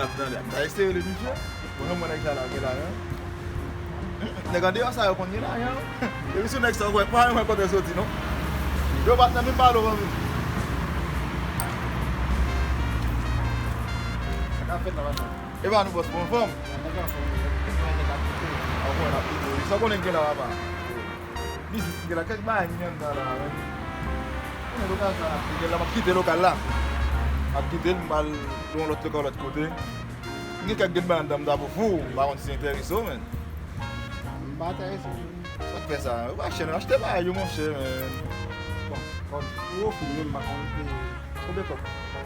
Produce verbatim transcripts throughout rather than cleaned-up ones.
Ap tande, ap ta eseye li, misye. Bon, mwen nèg sa la gen lajan. Nèg andeyò sa yo konn gen lajan. Epi sou nèg sa yo wè pa yon kote soti non. Yo pa t nan menm balo, fanmi. Sa k ap fèt la, patwon? E pa nou bòs, bon, anfòm? Nèg anfòm, wi. Nèg ap kite. Anfòm, n ap kite. Sa w konnen k gen la, papa? Biznis ki gen la, kèk bagay ki gen anndan la, men. Konnen lokal sa, m ap kite l la, m ap kite lokal la. M ap kite l, m al nan yon lòt lokal, lòt kote. M gen kèk grenn bagay anndan m ta pou fou, m pa konn si enterese w, men. M pa enterese, men. Sa k fè sa? Ou pa chè, achte bagay yo, monchè, men. Bon, kòm ou ofri m, men m pa konn, e, konbyen kòb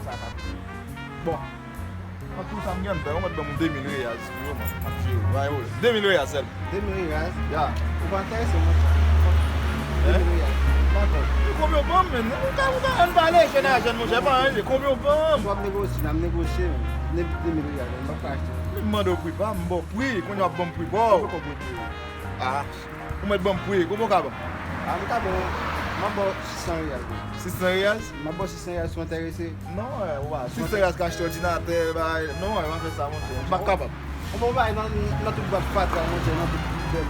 sa ka koute. Bon. An tou sa m gen anndan, ou mèt ban m de mil reyaz pou yo, man. M ap jere w. Bay ou. De mil reyaz sèl. De mil reyaz? Ya. Ou pa enterese, monchè. De mil reyaz. M pa konn. E konbyen w ban m, menn? Ou ka, ou ka, ann pale, jèn a jèn, monchè, pa anyen. Konbyen w ban m? W ap negosye, n ap negosye, menn. De, de mil reyaz, menn. M p ap ka achte. Men m mande w pri pa m, m ba w pri. Kounye a w ap ban m pri pa w. Ou poko ban m pri. Ah. Ou mèt ban m pri, konbyen w ka ban m? Ah, m ka ban w, m ap ba w sis san reyal. Sis san reyal? M ap ba w sis san reyal si w enterese. Non, eh, ou pa, sis san reyal ka achte òdinatè, bagay. Non, eh, pa fè sa, monchè. M pa kapab. Ou pa bay nan, nan tout bwat fatra, monchè, nan tout poubèl.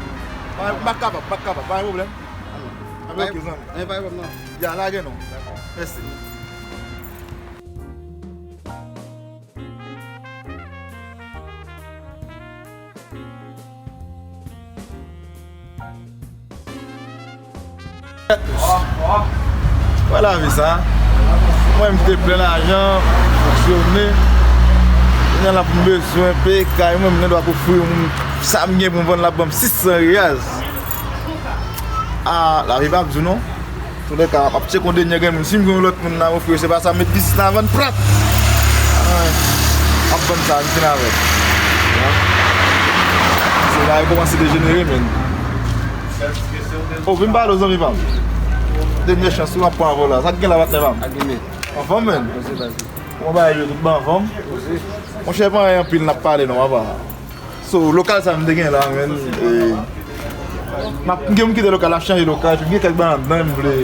Pa, m pa kapab, m pa kapab, pa gen pwoblèm. Ah, non. Ah, ok, zanmi. Eh, pa gen pwoblèm, non. Ya, lage non. Dakò. Mèsi. Wè lavi sa. Mwen m te plen lajan, fonksyone. Kounye a la pou m bezwen peye kay, mwen m gen dwa ofri yon moun sa m gen pou m vann la ban m sis san riyaz. Ah, lavi pa ap di w non. Toulèka, m ap tcheke yon dènye grenn moun. Si m gen yon lòt moun nan ofri, se pa sa, m met biznis la vann plat. Ah, m ap vann sa, m fin avè l. Se la yo kòmanse dejenere, men. O, vin pale w, zanmi pa m. Dènye chans, ou ap pran avè w la. Sa k gen la, patnè pa m? Anfòm, men. Kòman bagay yo, tout bon anfòm? Monchè, pa anyen anpil n ap pale, non, papa. So, lokal sa m te gen la, men, e, m ap, m gen pou m kite lokal la, ap chanje lokal, epi m gen kèk bagay anndan m vle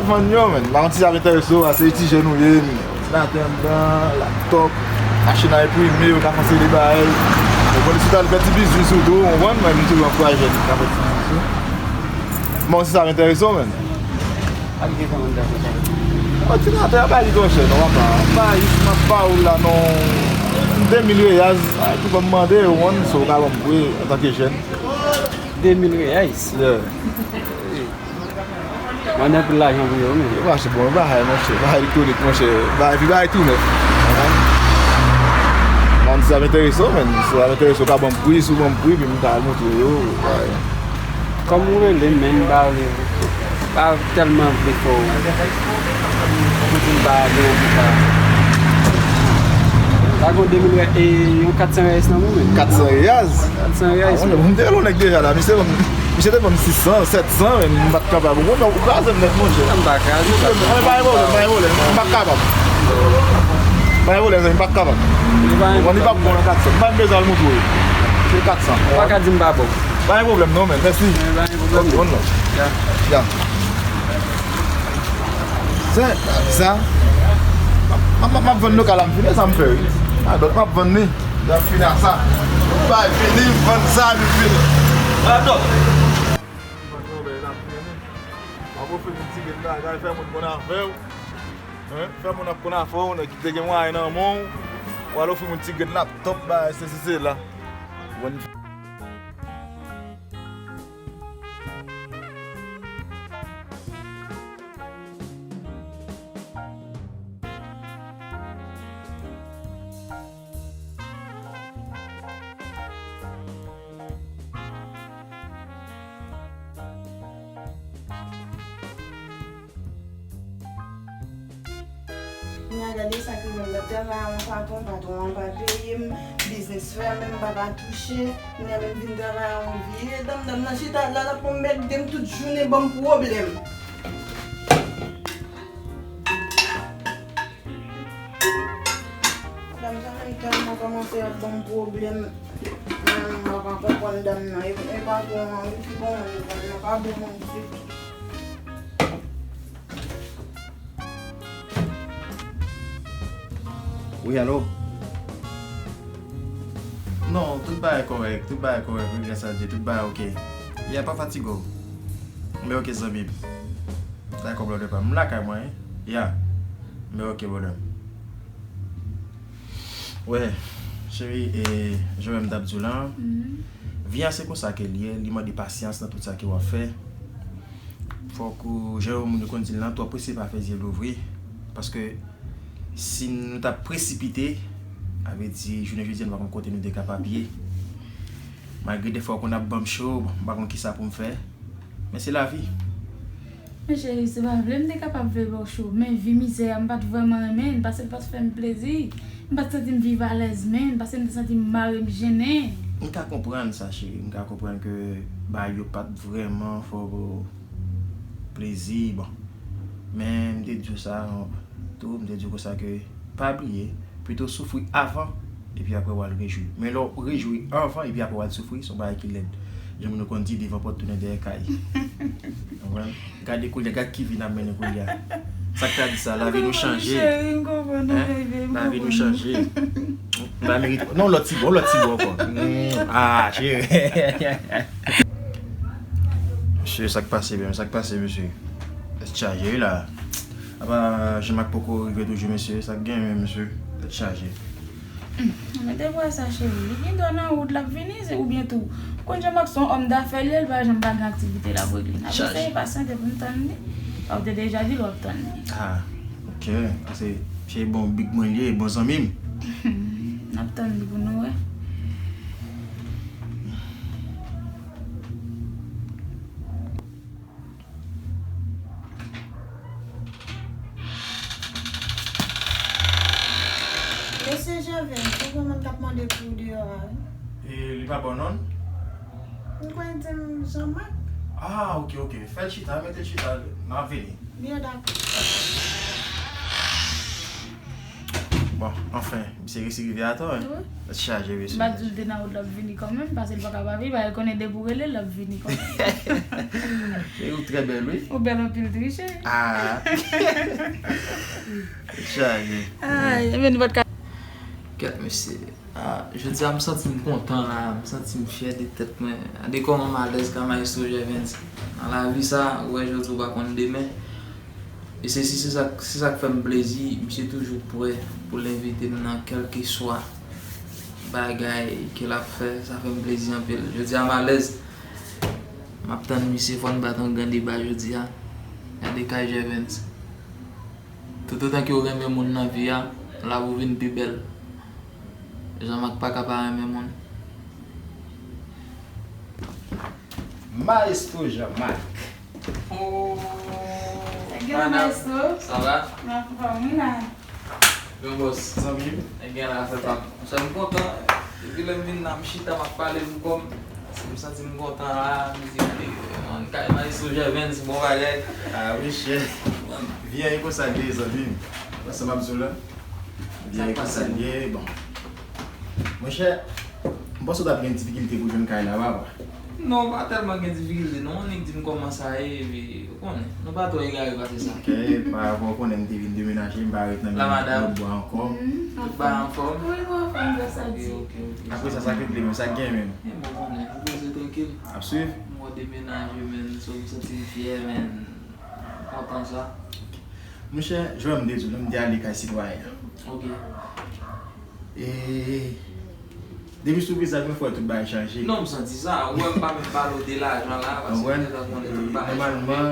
vann yo, men. M pa konn si sa ap enterese w, se ti jèn ou ye, òdinatè anndan, laptòp, machin a enprime, ou ka fè yon seri de bagay. Ou konn si w ta al fè ti biznis ou tou, ou konprann, men m toujou ankouraje jèn ki ka fè ti biznis yo. M pa konn si sa ap enterese w, men. Ak de kòmandan konsa. Òdinatè a pa li twò chè, non, papa. M pa jis, m ap ba ou la, non. De mil reyaz, a, tou ban m mande, ou konn, so, ou ka ban m vre, antanke jèn. De mil reyaz? Yeah. Mande anpil lajan pou yo, men. Yo pa achte bon bagay, monchè. Bagay elektronik, monchè. Bagay, epi bagay tou nèf. Mande si sa ap enterese w, men. Si sa ap enterese w, ou ka ban m pri, si w ban m pri, epi m ka al montre yo. Bagay. Kòm ou rele m, men m pa vle, pa tèlman vle fè w, pou di m pa gen anvi pa. Pa gen de mil riyal, e yon kat san riyal nan mwen menm. Kat san riyal? Kat san riyal. Ah, mwen, mwen te rele yon nèg deja la, misye, misye te ban m sis san, sèt san, men m pa t kapab. Ou konnen, ou kraze m nèt, monchè. M pa kraze, m pa kraze. Mwen, pa gen pwoblèm, pa gen pwoblèm. M pa kapab. Pa gen pwoblèm, m pa kapab. Mwen, li pa bon nan kat san. M pa bezwen al montre w. Se kat san. Ou pa ka di m pa bon. Pa gen pwoblèm non, men. Mèsi. Ok, on non. Ya. Ya. Se, sa. M ap, m ap, m ap vann lokal la, m fini sa m fè, wi. A dòt m ap vann li. M ap fini a sa. Bay fini, m vann sa, m fini. A dòt. M ap ofri moun ti grenn bagay, fè moun konn afè w. Hein? Fè moun ap konn afè w, nèg ki te gen mwayen nan men w. W al ofri moun ti grenn laptòp, bagay, sesi, sela. Bon. Kounya gade sa k rive m, m t ap travay a yon patwon, patwon an pa peye m, biznis fèmen, m pa ka touche, kounya menm vin travay a yon vye danm, danm nan chita la, l ap konn mèt de m tout jounen, ban m pwoblèm. Dam sa menm tèlman kòmanse ap ban m pwoblèm. Mwen menm m pa ka konprann dam nan. E, e patwon an wi ki bon moun li pran nan pa bon moun ditou. Wi, alo? Non, tout bagay kòrèk, tout bagay kòrèk, wi, gras a Dye, tout bagay oke. Ya, pa fatige w. Men oke, zanmi m. Dakò, brother pa m. M lakay mwen, wi. Ya. Men oke, brother. Wè, cheri, e, jan m t ap di w la, vi a se konsa ke l ye, li mande pasyans nan tout sa ke w ap fè. Fòk ou, jan yon moun yo konn di l lan, twò prese pa fè zye l ouvri. Paske si nou t ap presipite, sa vle di jounen jodi a nou pa konn kote nou te kapab ye. Malgre defwa w konn ap ban m cho, bon, m pa konn kisa pou m fè. Men se lavi. Men cheri, se pa vle m te kapab vle ba w cho, men vi mizè a m pa t vrèman renmen l, paske l pa t fè m plezi. M pa t santi m viv alèz menm, paske m te santi m mare, m jennen. M ka konprann sa, cheri. M ka konprann ke bagay yo pa t vrèman fè w plezi, bon. Men m te di w sa tou, m te di w konsa ke pa bliye, pito soufri avan, epi apre w al rejwi. Men lè w rejwi anvan, epi apre w al soufri, se yon bagay ki lèd. Jan moun yo konn di, devan pòt tounen dèyè kay. Konprann? Gade koulye a, gad ki vi n ap mennen koulye a. Sa k ta di sa, lavi nou chanje. Cheri, m konprann ou, baby, m konprann ou. Lavi nou chanje. M pa merite. Non, lòt ti bò, lòt ti bò ankò. Mm, ah, cheri. Mesye, sa k pase menm, sa k pase, mesye? Tèt chaje, wi, la. Apa, Jean-Marc poko rive toujou, mesye, sa k gen menm, mesye? Tèt chaje. Hmm, men te vre sa, cheri. Li gen dwa nan wout l ap vini, se, oubyen tou, konn Jean-Marc se yon òm dafè li ye, li pa janm pa gen aktivite l ap regle. N ap eseye pasyante pou n tann li. Ou te deja di l w ap tann li. Ah, ok. Paske se bon big mwen li ye, bon zanmi m. N ap tann li pou nou wè. Mesye Jèvens, se yon moun k ap mande pou ou deyò a, wi. E li pa ba w non l? M kwè l di m Jean-Marc. Ah, ok, ok. Fè l chita, mete l chita, m ap vini. Byen, dakò. Bon, anfen, misye resi rive atan, wi. Wi. Tèt chaje, mesye. M pa t di l te nan wout l ap vini kanmenm, paske l pa ka pa vini, paske l konnen depi w rele l, l ap vini kanmenm. Cheri, ou trè bèl, wi. Ou bèl anpil tou, wi, cheri. Ah. Tèt chaje. Ay, men nou pa t ka. Kèt, mesye. Ah, jodi a, m santi m kontan la, m santi m fyè de tèt mwen. Gade kòman m alèz ka Maestro Jèvens. Nan lavi sa, ou wè jodi ou pa konn demen. E se, se, se sa, se sa k fè m plezi, misye toujou prè pou l envite m nan kèlkeswa bagay ke l ap fè, sa fè m plezi anpil. Jodi a m alèz, m ap tann misye, fò n bat yon gran deba jodi a. Gade kay Jèvens. Toutotan ke w renmen moun nan vi a, l ap vin pi bèl. Jean-Marc pa ka pa renmen moun. Maestro Jean-Marc. Oh, Sa gen, madam, maestro? Sa va? M anfòm, wi, la. Bon, bòs. Zanmi m. Sa gen la, frè pa m. Monchè, m kontan. Depi lè m vin la, m chita, m ap pale pou kò m. Si m santi m kontan la, m di, gade, man, kay Maestro Jèvens, bon bagay. Ah, wi, chè. Vi a e konsa l ye, zanmi m. Wè sa m ap di w la? Vi a e konsa l ye, bon. Monchè, m panse w t ap gen difikilte pou jwenn kay la, papa. Non, pa tèlman gen difikilte, non. Annik di m kòman sa ye, epi, ou konnen, nou pa twò egare pase sa. Ok, pa rapò, ou konnen m te vin demenaje, m pa ret nan menm lòt bò ankò. Tout bagay anfòm? Wi, nou anfòm, gras a Dye. Ok, ok, ok. Apre sa, sa k regle menm, sa k gen menm? Enben, ou konnen, nou poze trankil. Ap swiv? M wè demenaje, men, so, m santi m fyè, men, m kontan sa. Monchè, jan m te di w, m te ale kay sitwayen an. Ok. E depi sou vizaj mwen, frè, tout bagay chanje. Non, m santi sa. Ou wè, m pa menm pale w de lajan la, paske m gentan konnen tout bagay chanje. Nòmalman,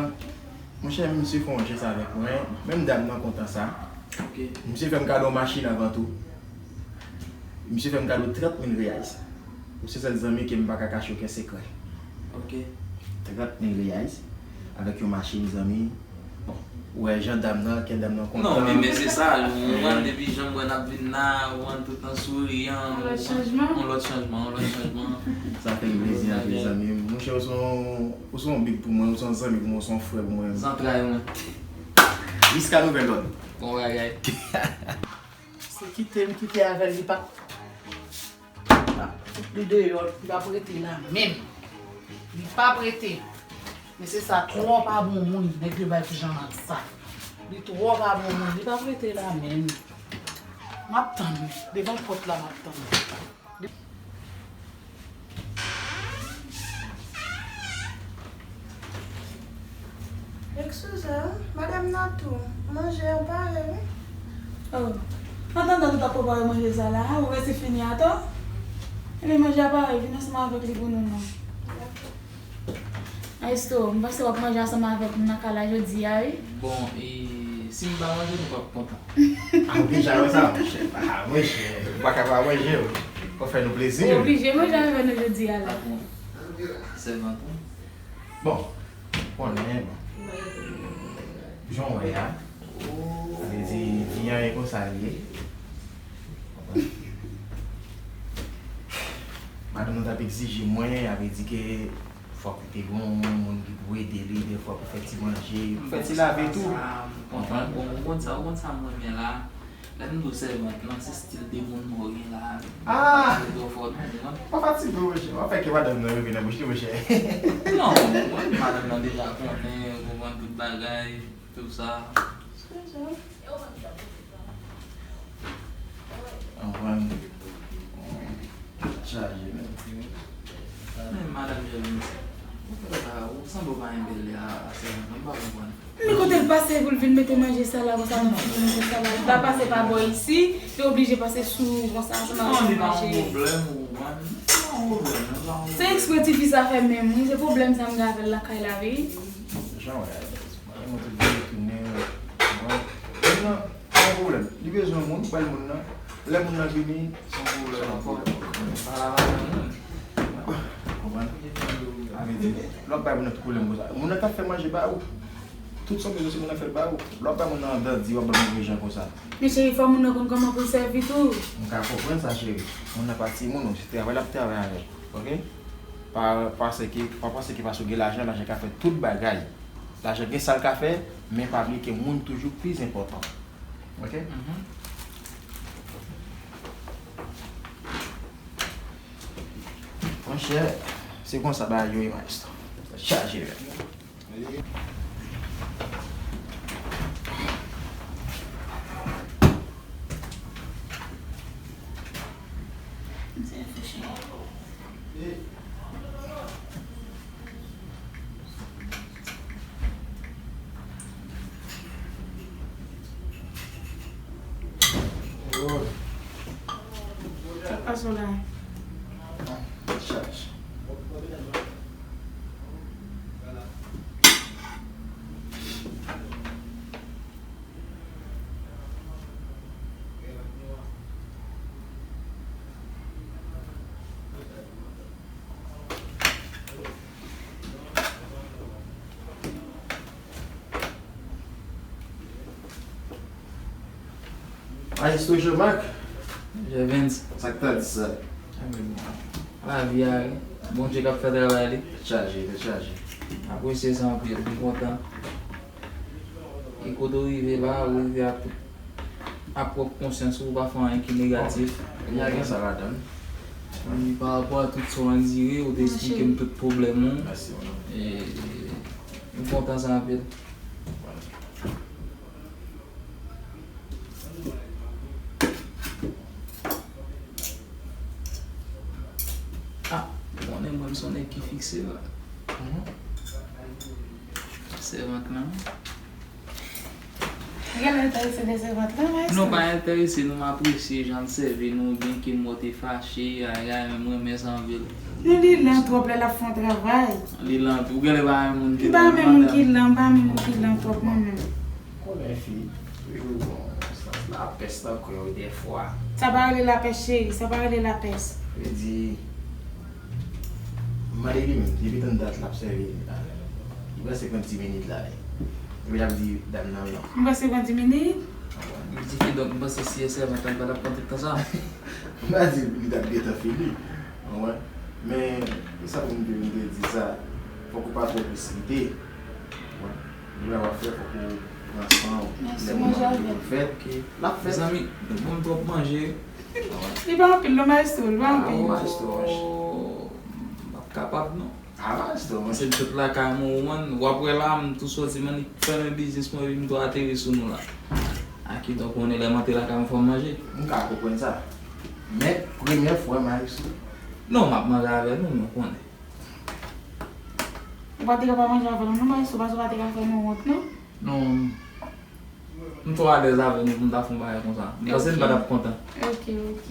monchè, misye fè yon jès avèk mwen. Menm dam nan kontan sa. Ok. Misye fè m kado yon machin avan tou. Misye fè m kado trant mil reais. Ou se sèl zanmi ke m pa ka kache okenn sekrè. Ok. Trant mil reais avèk yon machin, zanmi. Bon, ou wè jan dam nan, kè dam nan kontan. Non, men, men se sa, ou konprann, depi jan m wè n ap vin la, ou konprann, tout an souriyan. Yon lòt chanjman. Yon lòt chanjman, yon lòt chanjman. Sa fè m plezi anpil, zanmi m. Monchè, ou se yon, ou se yon big pou mwen, ou se yon zanmi pou mwen, ou se yon frè pou mwen. Zantray mwen. Jiska nouvèl lòd. Bon bagay. Se kite m kite avè l, li p ap, li p ap fout li deyò, li p ap rete la menm. Li p ap rete. Mesye sa twò pa bon moun, nèg yo bay pou Jean-Marc sa. Li twò pa bon moun, li p ap rete la menm. M ap tann li, devan pòt la m ap tann li. Eskize, madanm Natou, manje an pare, wi. Oh, antandan nou t ap prepare manje sa la, ou resi fini atò? Ebyen, manje a pare, vin ansanm avèk li pou nou, non. Maestro, m panse w ap manje ansanm avèk nou nan kay la jodi a, wi. Bon, e si m pa manje, nou p ap kontan. Ah, ou deja wè sa, monchè. Ah, monchè, ou pa ka pa manje, w ap fè nou plezi, wi. Ou oblije manje avèk nou jodi a la. Sèvant, wi. Bon, konnen, bon. Jan w wè a, sa vle di, vi an e konsa l ye. Madanm nan t ap egzije mwen, sa vle di ke fòk te gen yon moun ki pou ede li, dèfwa pou fè ti manje, pou fè ti lave tou. M kontan, bon, ou konn sa, ou konn sa m renmen la. Lè m di w sèvant lan, se stil de moun mwen gen la. Ah! Pale twò fò, non, ou konprann? Pa fatige w, monchè. W ap fè ke madanm nan rive nan bouch li, monchè. Non, mwen, madanm nan deja konnen, ou konprann tout bagay, tout sa. Eskize. Anprann. Chaje, men. Men, madanm Jèvens, ou fè sa, ou sanble w pa renmen bèl li a, a sèvant lan, m pa konprann. Men kote l pase pou l vin mete manje sa la konsa nan figi nou konsa la? Li pa pase pa bò isi, li oblije pase sou konsa ansanm avèk manje. Non, li pa yon pwoblèm, ou konprann? Li pa yon pwoblèm, li pa yon pwoblèm. Se eksprè tifi sa fè menm, wi. Se pwoblèm sa m gen avè l lakay la, wi. Jan w wè a, mwen, mwen tout vin tounen, mwen, mwen, non. Pa gen pwoblèm. Li bezwen moun, bay moun nan. Lè moun nan vini, se yon pwoblèm ankò. Pa la pa gen moun. Konprann? Sa vle di, lè w ap bay moun nan tout pwoblèm konsa, moun nan k ap fè manje ba ou. Tout sa w bezwen, se moun nan k ap fè l ba ou. Lè w ap bay moun nan dandi, w ap bay move jan konsa. Men cheri, fò moun nan konn kòman pou l sèvi tou. M ka konprann sa, cheri. Moun nan pa timoun ou, se travay l ap travay avèk. Oke? Pa, pa panse ke, pa panse ke paske w gen lajan, lajan ka fè tout bagay. Lajan gen sa l ka fè, men pa bliye ke moun toujou plis enpòtan. Oke? Mhm. Monchè, se konsa bagay yo ye, maestro. Chaje, men. Sa k pase w la? Maestro Jean-Marc. Jèvens. Sa k ta di sa? Lavi a, wi. Bondye k ap fè travay li. Tèt chaje, tèt chaje. M apresye sa anpil, m kontan. E kote w rive la, ou rive ak tout, ak pwòp konsyans ou, ou pa fè anyen ki negatif. Bon, gen sa ladan l. E pa rapò a tout sa w andire, ou te eksplike m tout pwoblèm ou. Mèsi, mon amour. E m kontan sa anpil. Ah, ou konnen mwen, m se yon nèg ki fikse la. Mhm. Sèvant lan. Ou genlè enterese de sèvant lan, maestro? Non, pa enterese, non, m apresye jan l sèvi nou, byenke m wè w te fache, ay, ay, men m renmen sa anpil. Non, li lan twòp lè l ap fè yon travay. Li lan, ou genlè pa renmen moun ki lan. M pa renmen moun ki lan, m pa renmen moun ki lan twòp, mwen menm. Konnen fi toujou gon sans lapès nan kò yo dèfwa. Sa pa rele lapès, cheri, sa pa rele lapès. Vle di, m mande li menm, depi tann dat l ap sèvi, li prèske pran di minit la, epi l ap di dam nan lan. M prèske pran di minit? Li di kidonk, m panse si e sèvant lan pa t ap pran tout tan sa. M pa di li t ap gentan fini, w konprann? Men, e sa pou m te, m te di sa, fòk ou pa twò presipite. Bon, depi w ap fè, fòk ou pran san w. Lè moman li pou l fèt, l ap fèt. Mezanmi, nou ban m twòp manje. Li pa anpil non, maestro, li pa anpil. Ah, maestro, m p ap kapab non. Ah, maestro, se tout lakay mwen, ou konprann, w ap wè la, m tou sòti, m annik fèmen biznis mwen, epi m tou ateri sou nou la. A kidonk, konnen lè m antre lakay mwen, fò m manje. M ka konprann sa. Men, premyè fwa, maestro. Non, m ap manje avè nou, men w konnen. Ou pa te ka pa manje avè nou, non, maestro, paske ou pa te ka fè nou wont, non. Non, m twò alèz avè nou pou m ta fè yon bagay konsa. M panse n pa t ap kontan. Ok, ok.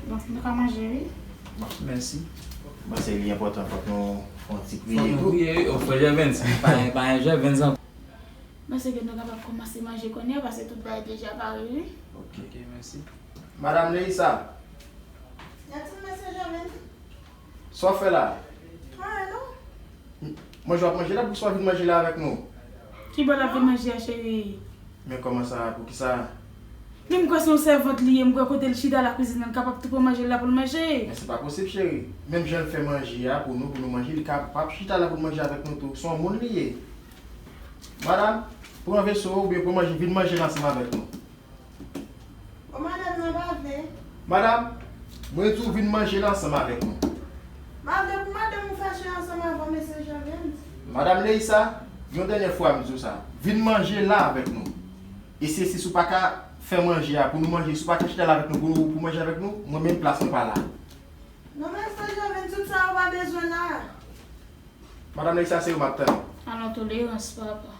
Bon, nou ka manje, wi. Bon, mèsi. Bon, se li enpòtan, fòk nou fè yon ti priye tou. Fòk nou priye, wi. O, frè Jèvens, pa, pa gen Jèvens ankò. Mwen se ke nou kapab kòmanse manje kounye a, paske tout bagay deja pare, wi. Ok. Ok, mèsi. Madam Leisa. Gad ti mesye Jèvens. Sa w fè la? Anyen non. Manje w ap manje la, poukisa w vin manje la avèk nou? Kibò l ap vin manje a, cheri? Men kòman sa, poukisa? Men m kwè se yon sèvant li ye, m kwè kote l chita la kwizin nan, l kapab tou pran manje l la pou l manje. Men se pa posib, cheri. Menm jan l fè manje a pou nou, pou nou manje, li kapab chita la pou l manje avèk nou tou. Se yon moun li ye. Madam, pran veso oubyen pran manje, vin manje la ansanm avèk nou. O, madanm nan pa vle. Madam, mwen di w vin manje la ansanm avèk nou. M pa vle pou madanm ou fache ansanm avè w, mesye Jèvens. Madam Leisa, yon dènyè fwa m di w sa. Vin manje la avèk nou. E se si, si w pa ka fè manje a pou nou manje, si w pa ka chita la avèk nou pou, pou manje avèk nou, mwen menm plas mwen pa la. Non, mesye Jèvens, tout sa ou pa bezwen la. Madam Leisa, se ou m ap tann. Alon tolerans, papa.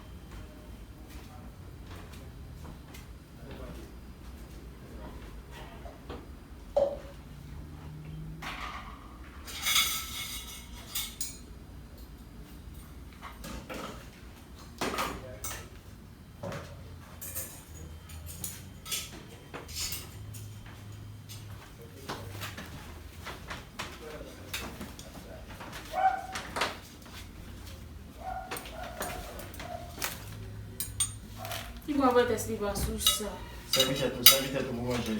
Li pran vètès, li pa sou sa. Sèvi tèt ou, sèvi tèt ou pou manje.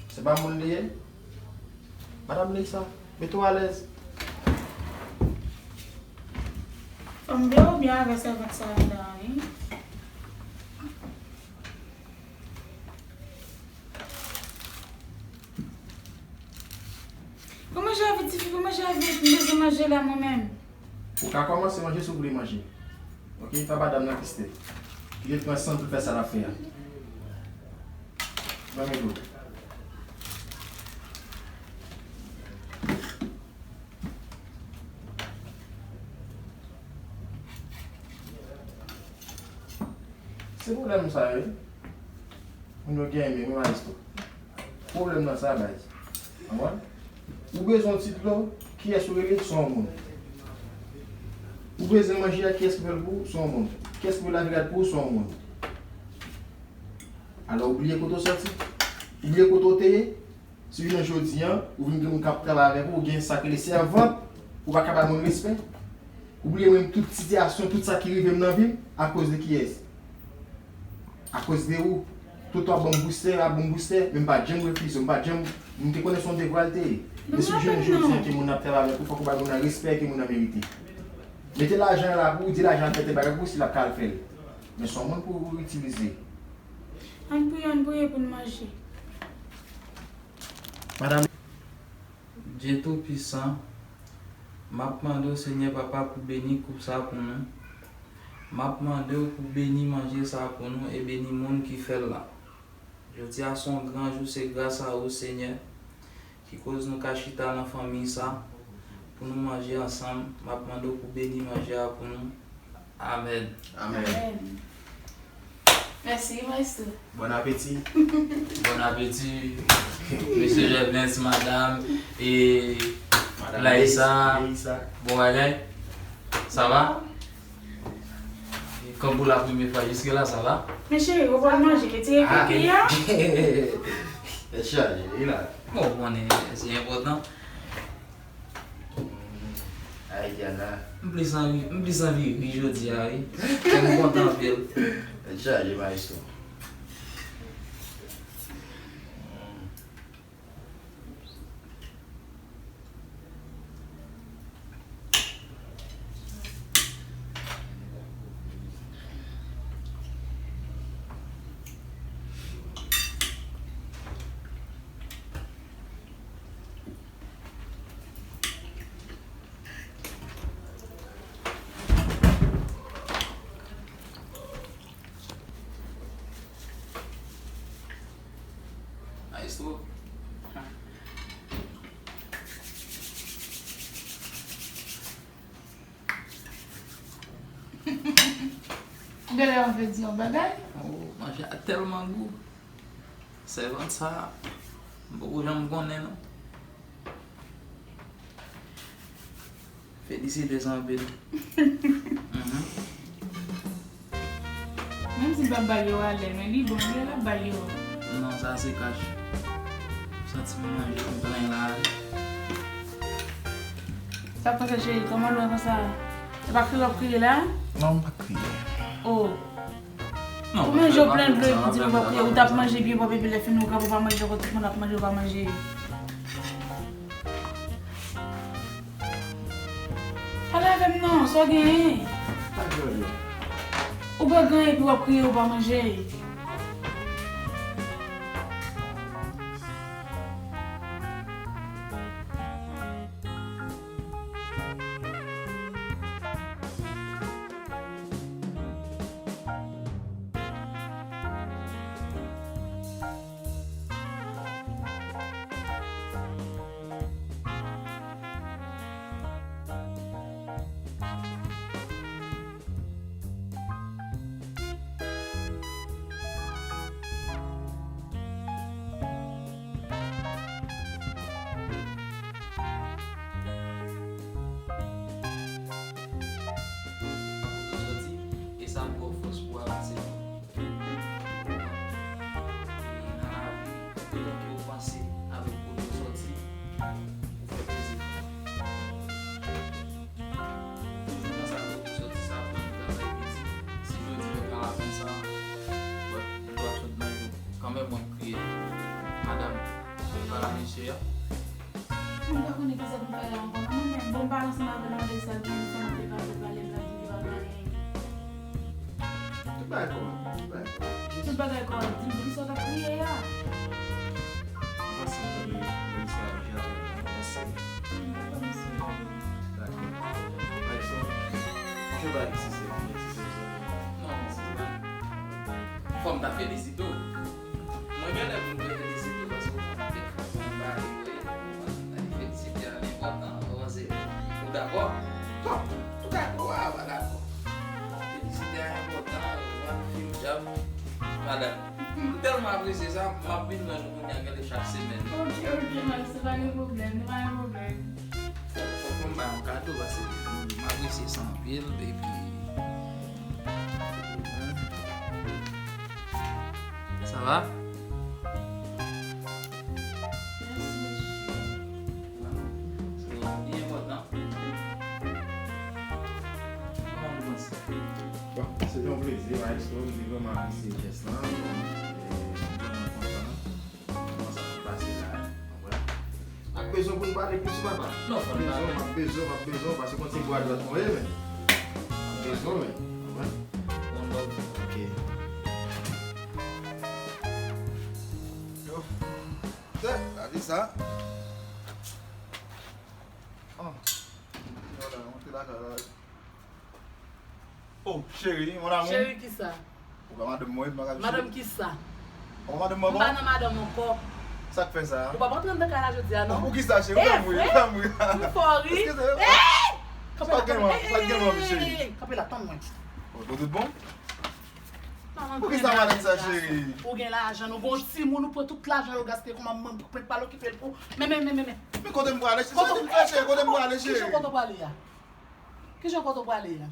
Se pa moun li ye? Madanm Leisa, mete w alèz. Fò m veye w byen avè sèvant sa yo la, wi. Pou manje a vit, tifi, pou manje a vit, m bezwen manje la mwen menm. Ou ka kòmanse manje si w vle manje. Ok, pa ba dam nan pistèt. Kite l pran san l pou l fè sa l ap fè a. Ban m dlo. Se pwoblèm sa yo, wi. Moun yo gen men, wi, maestro. Pwoblèm nan sa, baz. Konprann? Ou bezwen yon ti dlo, kiyès ou rele? Se yon moun. Ou bezwen manje a, kiyès ki fè l pou ou? Se yon moun. Kiyès ki fè lavi rad pou ou? Se yon moun. Alò, ou bliye kote w sòti? Ou bliye kote w te ye? Si jounen jodi a, ou vin gen moun k ap travay avèk ou, ou gen sa k rele sèvant, ou pa ka bay moun respè. Ou bliye mwen menm tout sitiyasyon, tout sa ki rive m nan vi m, akoz de kiyès? Akoz de ou. Tout w ap ban m boustè, ap ban m boustè, men m pa t janm refize w, m pa t janm, m te konnen se yon devwa l te ye. Men si jounen jodi a ke moun nan ap travay avèk ou, fòk ou bay moun nan respè ke moun nan merite. Mete lajan an la pou ou, di lajan an fè tèl bagay pou ou, si l ap ka al fè l. Men se yon moun pou ou itilize. Ann priye, ann priye pou n manje. Madanm. Dye Toupisan, m ap mande w, Senyè Papa, pou beni koup sa pou nou. M ap mande w pou beni manje sa pou nou e beni moun ki fè l la. Jodi a se yon gran jou, se gras a ou, Senyè, ki koz nou ka chita nan fanmi sa, pou nou manje ansanm. M ap mande w pou beni manje a pou nou. Amèn. Amèn. Amèn. Mèsi, maestro. Bon apeti. Bon apeti, mesye Jèvens, madanm, e Laïsa. Laïsa. Bon bagay. Sa va? Kanpe la premye fwa jiske la, sa va? Men cheri, ou pral manje, retire kuki a. Tèt chaje, wi la. Bon, ou konnen, se enpòtan. Ay, Diana. M plis anvi, m plis anvi ri jodi a, wi. Kè m kontan anpil. Tèt chaje, maestro. Maestro. Genlè anvi di yon bagay? Oh, manje a tèlman gou. Sèvant sa, m poko janm konnen non. Felisite sa anpil. Mhm. Menm si l pa bay yo alè, men li bon, li la bay yo. Non, sa se kach. Santi m manje, m plen la. Sa k pase, cheri? Kòman lwen konsa? E pa kriye w ap kriye la? Non, m pa kriye. Oh. Non, ou manje, w plen dlo epi w di nou pa priye. Ou t ap manje byen pwòp epi lè fini ou kanpe w pa manje ankò, tout moun ap manje, ou pa manje. Pale avè m non, sa w genyen? Ou pa genyen epi w ap kriye, ou pa manje. Sòti, e sa ap ba w fòs pou w avanse. E nan lavi, otan ke w panse avèk kote w sòti, ou fè plezi. Toujou panse avèk kote w sòti, sa ap ban nou travay piti. Si jodi yo ka lapenn sa, but m dwa sot nan jou. Kanmenm, w ap kriye. Madanm, ou pral a mesye a? Mwen pa konnen kisa pou m fè la ankò non, mwen menm. Bon, m pale ansanm avè l, mande l sa l gen, li fè m te pale, pale, m la di li pa gen anyen. Tout bagay kòrèk, tout bagay kòrèk. Tout bagay kòrèk. Di m poukisa w t ap kriye a? Pase m tande Melissa ap jwe avèk mwen, pase. Hmm, dakò, mesye. Dakò. Alekso, mwen jwe ba Alexis, se Alexis se. Non, se pa. Fò m ta felisite w. Mwen genlè pou m te felisite w paske w konn kèk fwa se yon bagay, wi, ou konn, felisite a enpòtan, ou panse ou dakò? Bon, ou dakò a, ou pa dakò. Felisite a enpòtan, ou konn, fim djab, madanm. M tèlman apresye sa, m ap vin nan nou kounye a genlè chak semèn. Ok, ok, Max, se pa gen pwoblèm, se pa gen pwoblèm. Fòk, fòk mwen bay yon kado, paske m apresye sa anpil, epi, sa va? Mèsi, mesye. Bon, se te yon plezi, maestro, m te vrèman apresye jès lan. E, m vrèman kontan. Kòman sa ap pase la, w konprann? Ak bezwen pou n pale plis, papa. Non, fò n pale. Bezwen, m ap bezwen, m ap bezwen, paske konn se bwa dwat mwen ye, men. M ap bezwen, men. W konprann? One love. Ok. Yo. Tè, gade sa. Oh. Yo, la, monte la, la. Oh, cheri, mon amour. Cheri, kisa? Ou pa madanm mwen, m pa ka. Madanm kisa? Ou pa madanm mwen, bon? M pa nan madanm ankò. Sa k fè sa? Ou pa antre anndan kay la jodi a, non? Pou kisa, cheri? Ou tanpri, tanpri. M fò ri. Eskize. Sa k gen mwen, sa k gen mwen, cheri? Kanpe la, tann mwen. Bon, tout bon? Pou kisa madanm sa, cheri? Ou gen lajan, nou gon timoun, ou pran tout lajan yo gaspiye kòman manman pou pèt pa l okipe l pou. Men, men, men, men, men. Men kote m prale, cheri? Kote m prale, cheri? Kote m prale, cheri? Kijan kote w prale a? Kijan kote w prale a?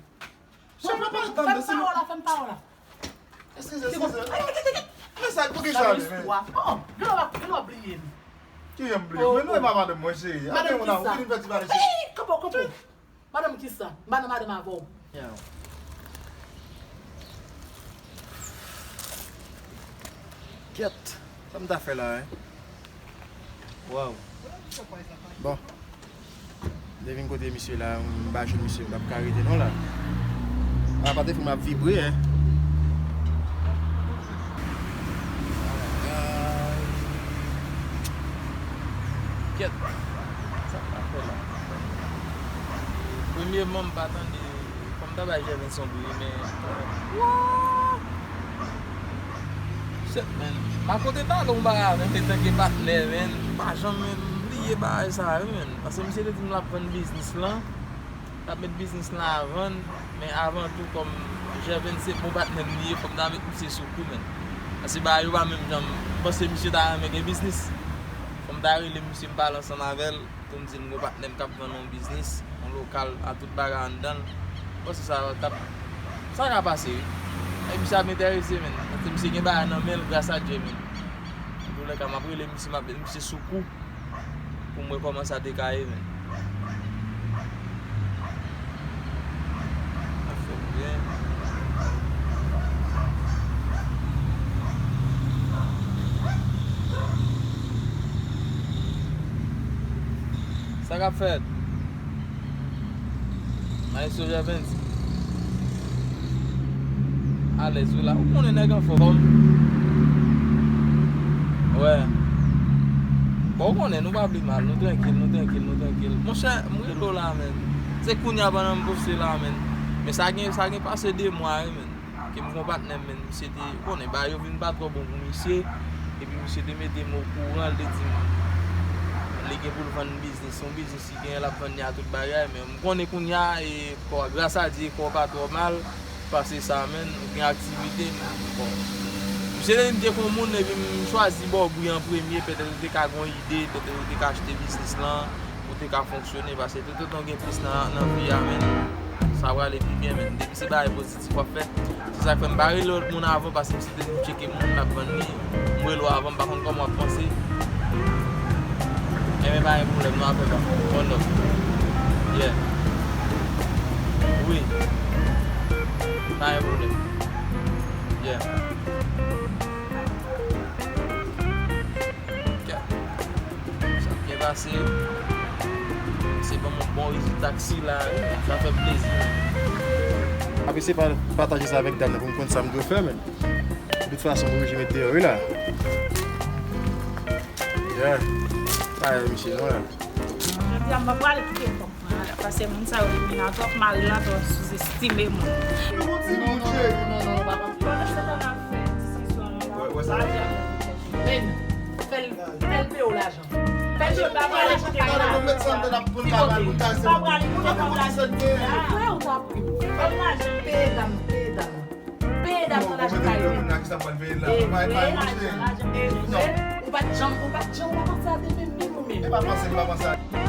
Cheri, pa pale tann, fè m pawòl la, fè m pawòl la. Eskize, eskize. Men sa, pou kisa, men? Oh, gen lè w ap, gen lè w ap bliye m. Ki jan m bliye? Men nou e pa madanm mwen, cheri. Madanm kisa? Ou vin fè ti pale, cheri. Kanpe, kanpe. Madanm kisa? M pa nan madanm avè w. Kèt, sa m ta fè la, hein? Waw. Bon. M te vin kote misye la, m pa jwenn misye, m p ap ka rete non la. A, pa te fè m ap vibre, hein. Kèt. Sa m ta fè la? Premyèman, m pa tande, fò m ta bay Jèvens yon bri, men, wouy! Men, m a konte pale yon bagay avè m antanke patnè, men, m pa janm bliye bagay sa yo, men. Paske misye te di m l ap vann biznis lan, l ap met biznis lan a vann, men avan tou, kòm Jèvens se bon patnè m li ye, fò m ta met misye sou kou, men. Paske bagay yo pa menm jan, m panse misye ta renmen gen biznis. Fò m ta rele misye, m pale ansanm avè l. Pou m di l m gon patnè m k ap vann yon biznis, yon lokal a tout bagay anndan l. Bon, se sa k ap, sa ka pase, wi. E misye ap enterese, men. Paske misye gen bagay nan men l, gras a Dye, men. Antoulèka, m ap rele misye, m ap met misye sou kou pou m wè kòman sa te ka ye, men. Anfòm byen. Sa k ap fèt? Maestro Jèvens. Alèz wi la. Ou konnen nèg anfòm. Wè. Bon, ou konnen, nou pa pli mal. Nou trankil, nou trankil, nou trankil. Monchè, m rele w la, men. Se kounye a pandan m poste la, men. Men sa gen, sa gen pase de mwa, wi, men. Ke m gon patnè m, men. Misye te, ou konnen, bagay yo vin pa twò bon pou misye. Epi misye te mete m okouran, li te di m li gen pou l vann biznis, yon biznis li genyen, l ap vann li a tout bagay, men m konnen kounye a, e, kò, gras a Dye, kò pa twò mal pase sa, men, ou gen aktivite, men, bon. Misye te di m te kon moun, epi m chwazi bò bri an premye, petèt ou te ka gon ide, petèt ou te ka achte biznis lan, ou te ka fonksyone, paske toutotan w gen plis nan, nan vi a, men, sa prale pi byen, men, depi se bagay pozitif w ap fè. Se sa k fè m pa rele lòt moun avan, paske m site m tcheke moun m ap vann li. M rele w avan, m pa konn kòman w ap panse. Enben, pa gen pwoblèm, nou ap fè sa. One love. Yeah. Wi. Pa gen pwoblèm. Yeah. Sa byen pase. Se ban m yon bon rezilta taksi la, wi. Sa fè m plezi. Apresye pa-, pataje sa avèk dam nan pou m konn sa m dwe fè, men. De tout fason, m oblije met deyò, wi, la. Yeah. Pa misye, non, la. Jodi a, m pa prale kite kòk mwen la, paske moun sa yo dominant twòp, mari lan twò souzestime moun. Pandan se tan n ap fè disisyon nou la, men, fè l, fè l peye w lajan. Fè l peye w lajan, pa prale kote m la. Ki kote? Pa prale kote m la. Frè, ou ta pri. Ban m lajan. Peye dam, peye dam. Peye dam nan lajan kay li. E vre, lajan, lajan, e vre. Ou pa t janm, ou pa t janm, ou pa panse a demen menm ou menm. E pa panse, pa panse a